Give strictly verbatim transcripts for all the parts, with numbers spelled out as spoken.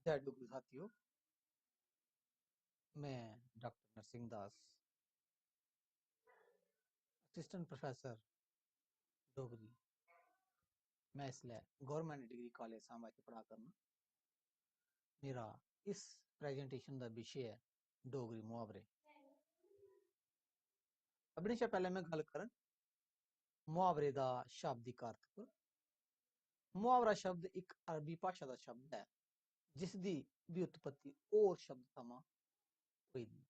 जय डोगरी साथियो, मैं डॉक्टर नरसिंह दास, assistant professor Dogri. मैं इसलै गवर्नमेंट डिग्री कॉलेज सांबा च पढ़ा करना। मेरा इस प्रेजेंटेशन दा विशे ऐ डोगरी मुहावरे। सभनें शा पैह्लें मैं गल्ल करङ मुहावरे दा शाब्दिक अर्थ पर। मुहावरा शब्द इक अरबी भाशा दा शब्द ऐ, जिसदी व्युत्पत्ति होर शब्द थमां होई दी।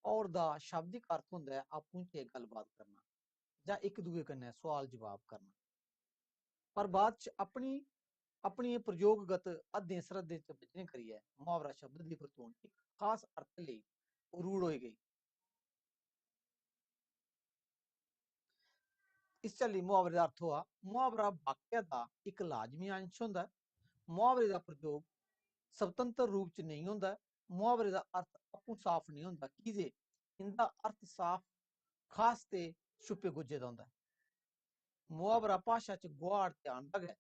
होर दा शाब्दिक अर्थ होंदा ऐ आपूं चें गल्लबात करना जां इक दूए कन्नै सोआल जवाब करना। पर बाद च अपनी, अपनियें प्रयोगगत हद्दें सरहद्दें च बज्झने करियै मुहावरा शब्द दी बरतून इक खास अर्थ लेई रूढ़ होई गेई। इस चाल्ली मुहावरे दा अर्थ होआ, मुहावरा वाक्य दा इक लाजमी अंश होंदा ऐ। मुहावरे दा प्रयोग स्वतंत्र रूप च नेईं होंदा ऐ। मुहावरे दा अर्थ आपूं साफ नेईं होंदा, की जे इं'दा अर्थ साफ, खास ते छुपे गुज्झे दा होंदा ऐ। मुहावरा भाशा च गुहाड़ ते आंदा गै,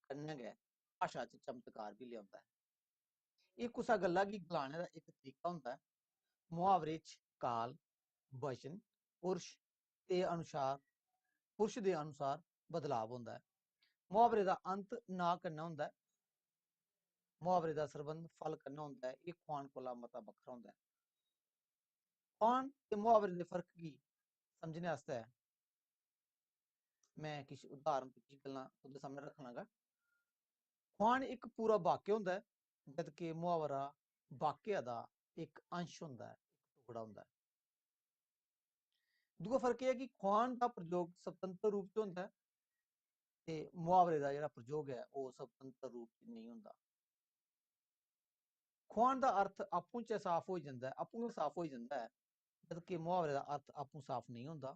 कन्नै गै भाशा च चमत्कार बी लेआंदा ऐ। एह् कुसै गल्ला गी गलाने दा इक तरीका होंदा ऐ। मुहावरे च काल, वचन, पुरुश ते अनुसार, पुरुश दे अनुसार बदलाव होंदा ऐ। मुहावरे दा अंत ना कन्नै होंदा ऐ। मुहावरे दा सरबंध फल कन्नै होंदा ऐ। एह् खुआन कोला मता बक्खरा होंदा ऐ। खुआन ते मुहावरे दे फर्क गी समझने आस्तै मैं किश उदाहरण ते किश गल्लां तुं'दे सामनै रक्खना गा। खुआन इक पूरा वाक्य होंदा ऐ, जद के मुहावरा वाक्य दा इक अंश होंदा ऐ, इक टुकड़ा होंदा ऐ। दूआ फर्क एह् ऐ कि खुआन दा प्रयोग स्वतंत्र रूप च होंदा ऐ ते मुहावरे दा जेह्ड़ा प्रयोग ऐ, ओह् स्वतंत्र रूप च नेईं होंदा। खुआन दा अर्थ आपूं च साफ होई जंदा ऐ, आपूं गै साफ होई जंदा ऐ, जद के मुहावरे दा अर्थ आपूं साफ नेईं होंदा,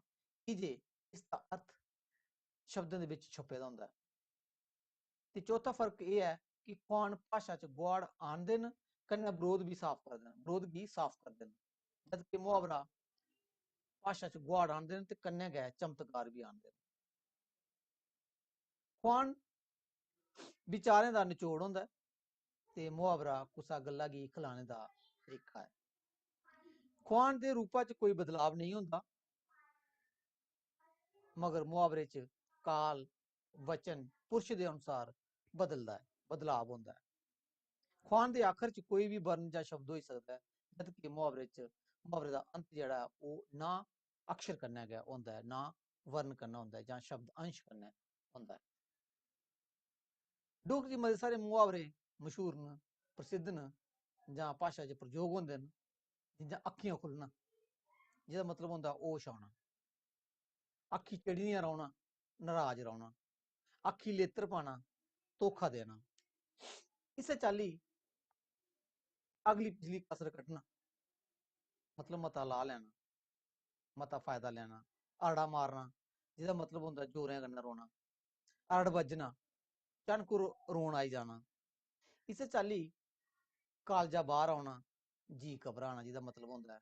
की जे इसदा अर्थ शब्दें दे बिच छुपे दा होंदा ऐ। ते चौथा फर्क एह् ऐ कि खुआन भाशा च गुआड़ आह्नदे न, कन्नै बरोध बी साफ करदे न, बरोध गी साफ करदे न, जद के मुहावरा भाशा च गुआड़ आह्नदे न ते कन्नै गै चमत्कार बी आह्नदे न। खुआन विचारें दा नचोड़ होंदा ऐ ते मुहावरा कुसै गल्ला गी खलाने दा तरीका ऐ। खुआन दे रूपा च कोई बदलाव नेईं होंदा, मगर मुहावरे च काल, वचन, पुरुश दे अनुसार बदलदा ऐ, बदलाव होंदा ऐ। खुआन दे आखर च कोई बी वर्ण जां शब्द होई सकदा ऐ, जद कि मुहावरे च, मुहावरे दा अंत जेह्ड़ा ऐ, ओह् ना अक्षर कन्नै गै होंदा ऐ, ना वर्ण कन्नै होंदा ऐ, जां शब्द अंश कन्नै होंदा ऐ। डोगरी च मते सारे मुहावरे मशहूर न, प्रसिद्ध न, जां भाशा च प्रयोग होंदे न, जि'यां अक्खियां खु'ल्लना, जेह्दा मतलब होंदा होश औना, अक्खीं चढ़ी दियां रौह्ना, नराज रौह्ना, अक्खीं लेतर पाना, धोखा देना। इस्सै चाल्ली अगली पिछली कसर कड्ढना, मतलब मता लाह् लैना, मता फायदा लैना, अरड़ा मारना, जेह्दा मतलब होंदा जोरें कन्नै रोना, अरड़ बज्जना, अचानक रो-, रोन आई जाना। इस्सै चाल्ली कालजा बाह्र औना, जी घबराना, जेह्दा मतलब होंदा ऐ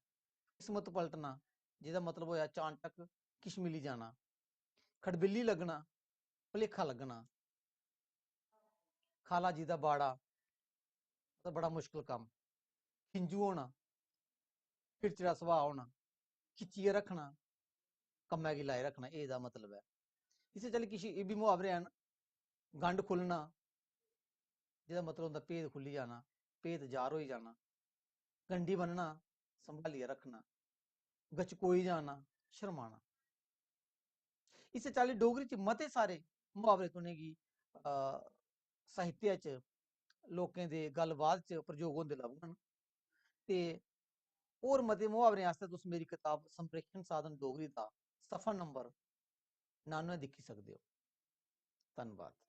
किस्मत पलटना, जेह्दा मतलब होएआ चानचक किश मिली जाना, खटबिल्ली लग्गना, भलेखा लग्गना, खाला जी दा बाड़ा, मतलब बड़ा मुश्कल कम्म, खिंझू होना, चिड़चिड़ा सुभाऽ होना, खिच्चियै रक्खना, कम्मै गी लाई रक्खना, एह्दा मतलब ऐ। इस्सै चाल्ली किश एह् बी मुहावरे हैन, गंढ खु'ल्लना, जेह्दा मतलब होंदा भेत खु'ल्ली जाना, भेत जाह्र होई जाना, गंढी ब'न्नना, संभालियै रक्खना, गचकोई जाना, शरमाना। इस्सै चाल्ली डोगरी च मते सारे मुहावरे तुसेंगी, अ, साहित्य च, लोकें दे गल्लबात च प्रयोग होंदे लभङन। ते होर मते मुहावरें आस्तै तुस मेरी कताब संप्रेक्षण साधन डोगरी दा सफा नंबर नानुऐ दिक्खी सकदे ओ। धन्नवाद।